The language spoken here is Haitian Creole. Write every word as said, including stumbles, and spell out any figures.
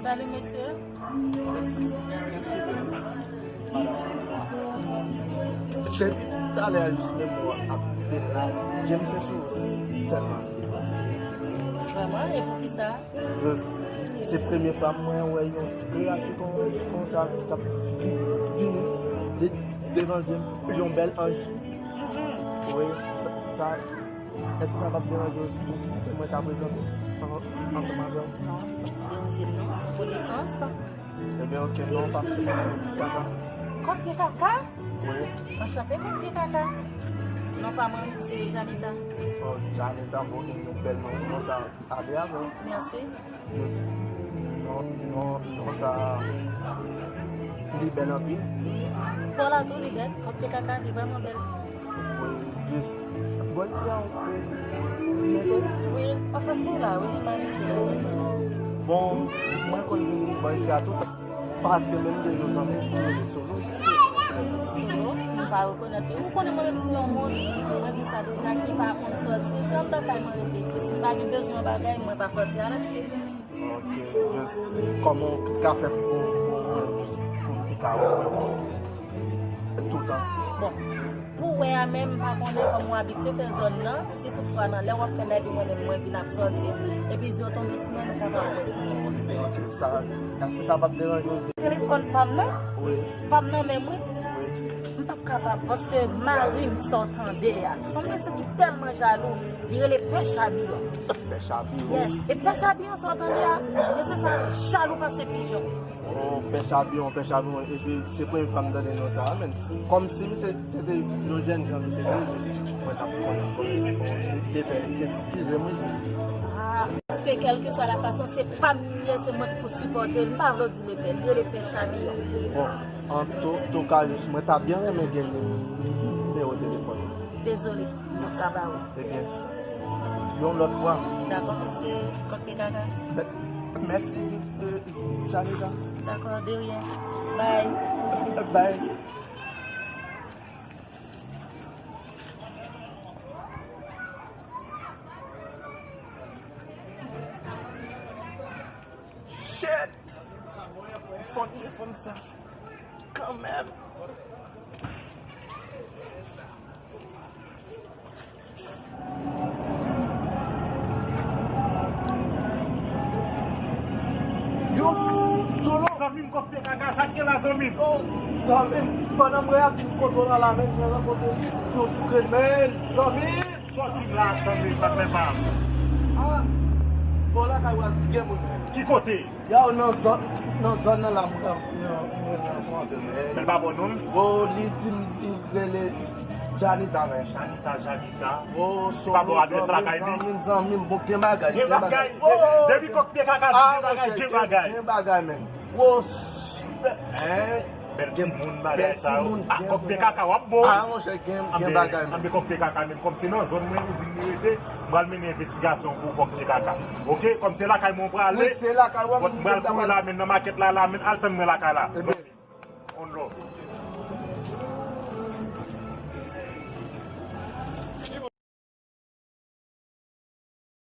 Salut, monsieur. Eskize m, madanm. Depi talè a jis menm mwen ap vin la, je m se sou sèlman. Vrèman? E poukisa? Se premye fwa mwen wè yon ti kreyati kon, konsa ki t ap vi- vini de- devan je m, yon bèl anj. Wi, sa, sa, èske sa p ap deranje w si, si mwen ta prezante an- ansanm avè w? Non, sa p ap deranje m non, se konesans. Ebyen, oke, non, pa se kòk pye kaka. Kòk pye kaka? Wi. Anchante, kòk pye kaka. Non pa mwen, se Janita. Oh, Janita, bon, yon bèl non, konsa, ale avè w. Mèsi. Jis, non, non, non, sa, li bèl anpil. Pou la tou, li bèl. Kòk pye kaka, li vrèman bèl. Wi, jis, bò isi a, ou, ou mete? Wi, anfas nou la, wi, li pa mete. Bon, mwen konn vin bò isi a tout, paske menm gen yon zanmi ki rele Solo. Solo, m pa rekonèt li. Ou konnen mwen menm se yon moun, mwen di sa deja, ki pa konn sòti. Se anndan kay mwen rete. E si m pa gen bezwen yon bagay, mwen pa sòti a la cheri. Ok, jis kòman w ka fè pou, pou, pou, jis pou m te ka wè w toutan? Bon, pou wè a menm, m pa konnen kòman w abitye fè zòn nan. Si toutfwa nan lè w ap fè live mwen menm mwen vin ap sòti, epi je w tonbe sou mwen, nou kapab wè. Ok, sa, èske sa p ap deranje w? Telefòn pa m nan? Wi, Pa m nan menm wi. Wi. M p ap kapab, paske mari m sa w tande a, se yon mesye ki tèlman jalou, li rele Pè Chabiyon. Pè Chabiyon. Yes, e Pè Chabiyon sa w tande a, mesye sa jalou pase pijon. Oh, Pè Chabiyon, Pè Chabiyon, e se, se premye fwa m tande non sa a, men kòmsi misye se te yon jèn jan misye te, mwen t ap konnen kòmsi se yon de pè, eskize m wi. Ah, paske kèlkeswa la fason, se pa m li ye, se mwen ki pou sipòte l, m pa vle w di l epè, li rele Pè Chabiyon. Bon, an tou, tou ka, jis mwen ta byen renmen gen nimewo telefòn ou. Dezole, m p ap ka ba ou. Ebyen, yon lòt fwa. Dakò, mesye, kòk pye kaka. Mè- Mèsi, euh, Janita. Dakò, de rien. Bye. Bye. Shit! Fò n defann sa. Kanmenm. Yo, Solo! Zanmi m, kòk pye kaka, sa k gen la, zanmi m? Yo, zanmi m, pandan m reyaksif kote w la, la, men, mwen rankontre yon ti grenn, men, zanmi m! Sòti la, zanmi m, patnè pa m. Ah, bon, lakay w la, gen moun. Ki kote? Yo, nan zòn, nan zòn nan la, mwen, mwen, mwen rankontre, men. Men l pa bon non? Wo, li di m, li rele Janita, men. Janita, Janita. Wo, Li pa bon adrès lakay li? Zanmi m, zanmi m, bon, gen bagay, Gen bagay. Depi kòk pye kaka, gen bagay, gen bagay. Gen bagay, men. Wo, super, hein? Bèl timoun bagay sa yo. Ah, kòk pye kaka, w ap bon. Ah, monchè, gen, gen bagay, men. Anbe kòk pye kaka, menm kòm se nan zòn mwen ou vin li rete, m pral mennen envestigasyon pou kòk pye kaka. Oke, kòm se lakay mwen ou prale, Wi, se lakay w ap m pral kouri la, men nan makèt la, la, men al tann mwen lakay la. Ebyen. On love.